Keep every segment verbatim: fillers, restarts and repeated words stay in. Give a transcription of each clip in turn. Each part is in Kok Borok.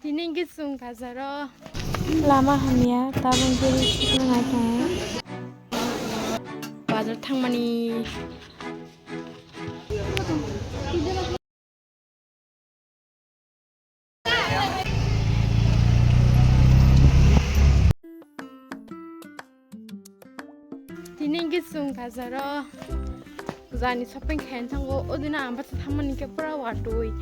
Tini hwnkhe chwng bazaro lama hamya, tabuk hwnkhe ree sukna nai tongo. Bazar thangmani. Tini hwnkhe chwng bazaro jani shopping khaina thango, o dino ang bwsa thangmani khe pura watwi.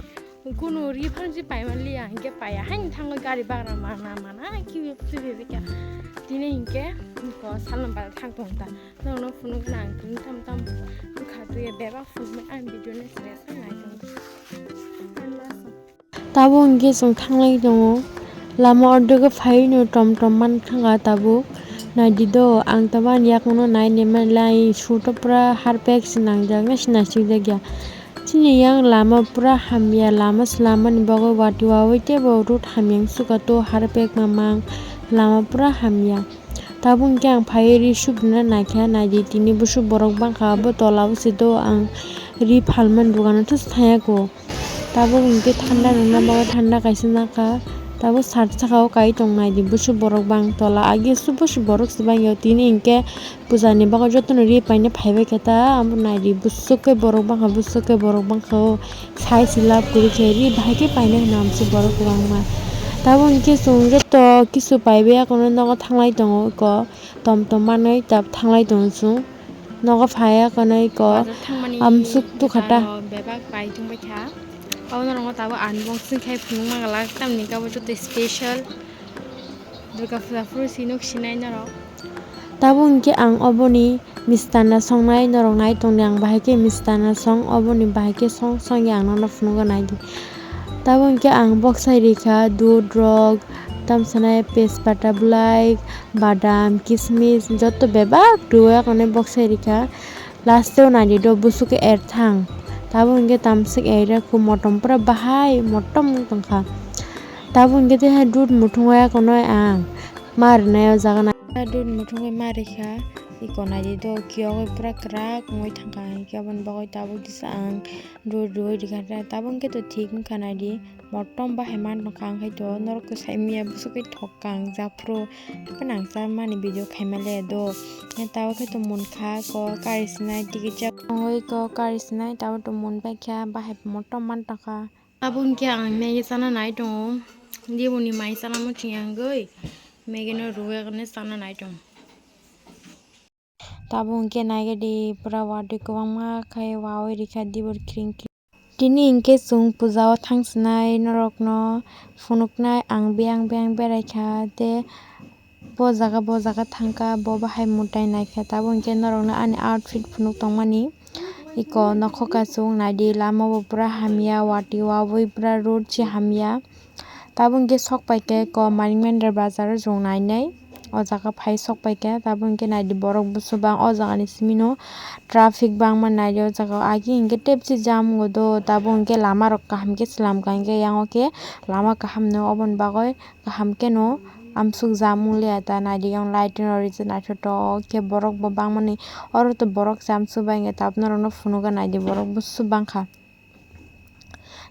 Kunu ree phano se paima liya, hinkhe paiya. Haino thango gari bagra mana mana khe twi bebekha. Tini hinkhe salnwng bazar thang tong ta. Norokno phunukna ang tini tam tam bwkha twiya bebak phunukmani ang video no se se nai tong. Tabuk hwnkhe chwng thanglai tongo. Lama ordego phaiwi no tom tom mankha tabuk. Naidi do, ang tabuk ani yakungno nai naimani lai suto pura harpek se nangjak na se naisik jakya. Chini yang lama pura hamya, lama swlamani bagwi watwi wawi teibo road hamya wngsuka to harpek mamang lama pura hamya. Tabuk hwnkhe ang phaiwi ree subrina naikha, naidi tini busuk borok bangkha, abo tola o se do ang ree phalmani dogano thaisa thangya kho. Tabuk hwnkhe thanda rwna bagwi thanda kaisa nakha. Tabuk sat saka o kai tong naidi busuk borok bang tola agi su busuk borok se bangya tini hwnkhe puja ni bagwi jotono ree paina phaibai khe ta abo naidi busuk khe borok bangkha busuk khe borok bangkha o sai se love kwrwi khe ree bahai khe paina hwna amsuk borok kwbangma. Tabuk hwnkhe chwng joto kisu paibai ya kono nogo thanglai tongo eko tom tom manwi tab thanglai tongo chwng. Nogo phaiya kono eko amsuk tukha ta. Bebak pai tongbai kha. Abo norok tabuk unboxing khai phunukma glak tamni khe abo joto special Durga Puja phuru si nuk sinai norok. Tabuk hwnkhe ang oboni mistana songnai norok nai tongdi ang bahai khe mistana song oboni bahai khe song song ya ang nono phunukgo naidi. Tabuk hwnkhe ang boksai rikha dudh rok tamsanai tejpata bwlai. Badam, kismis joto bebak rwui akonwi boksai rikha. Last o naidi do bwswk khe erthang. Tabuk hwnkhe tamswk eira kho motom pura bahai motom wng tongkha. Tabuk hwnkhe tei hai dudh muthungwi akonwi ang ma rwnai o jaga na. Dudh muthungwi ma rikha. Eko naidi do kiyogwi pura kwrak wngwi thangkha hinkhe aboni bagwi tabuk kisa ang dudh rwui rikha. Tabuk hwnkhe to thik wngkha naidi. Motom bahai man tongkha, ang khe to norok kwsai mia bwswk khe thok kang japhuru. Hapheno ang chamani video khaima le do. Tabo khe to munkha ko kari sinai ticket jak ongoi ko kari sinai tabo to mun bai kha bahai motom man tongkha. Abo hwnkhe ang Maggie chana nai tongo. Diboni mai chana muchung ya wngwi Maggie no rwui chana nai tongo. Tabuk hwnkhe naigadi pura watwi kwbangma khai wawi rikha dibor kring kring. Tini hwnkhe chwng puja o thangsinai norokno phunuknai ang biyang biyang beraikha tei bo jaga bo jaga thangkha bo bahai mwtai naikha tabuk hwnkhe norokno ani outfit phunuk tongmani eko nokho kachuk naidi lama bo pura hamya watwi wabwi pura road se hamya. Tabuk hwnkhe sok paikha eko Manik Mandar bazar o chwng nainai. O jaga phai sok paikha, tabuk hwnkhe naidi borok bwswk bang o jaga ni simi no traffic bangma naidi o jaga o. Agi hwnkhe tepsi jam wngwi do, tabuk hwnkhe lama rok kaham khe swlam kha, hwnkhe yang o khe lama kaham no, oboni bagwi kaham khe no amsuk jam wng liya ta. Naidi yang light rok rijak naithotok khe borok bo bangmani, oro to borok se amsuk bai hwnkhe tabuk norok no phunukgo naidi borok bwswk bangkha.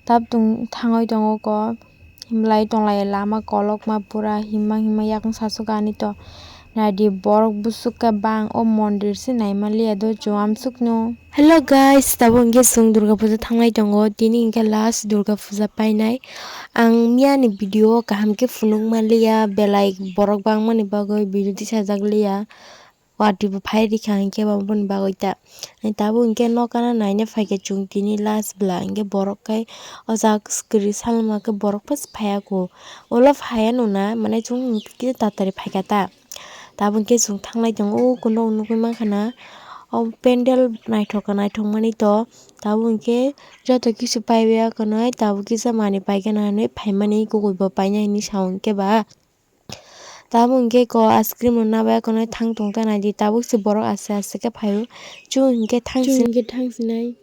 Tabuk thangwi tongo ko, himlai tonglai lama kolokma pura himma himma yakung sasuk ani to. Naidi borok bwswk khe bang o mondir se naima liya do chwng amsuk no. Hello guys, tabuk hwnkhe chwng Durga Puja thanglai tongo, tini hwnkhe last Durga Puja painai. Ang miyani video o kaham khe phunukma liya, belai borok bangmani bagwi video tisajak liya. Watwi bo phai rikha hinkhe bo aboni bagwi ta. Tabuk hinkhe nokana naina phaikha chwng tini last bwla hinkhe borok khai o jaga kwrwi salma khe borok phas phaiya kho. Ulo phaiya nuna mane chwng kisa tatari phaikha ta. Tabuk hinkhe chwng thanglai tongo o kunu nugwi mankha na o pendel naithok naithok mani to. Tabuk hinkhe joto kisu paibai akhonai tabuk kisa manwi paikha na hinwi phaimani kukui bo paina hinwi sao hinkhe ba. Tabuk hinkhe ko ice cream rwna bai akhonai thang tongta naidi, tabuk se borok aste aste khe phaio. Chwng hinkhe thang sinai.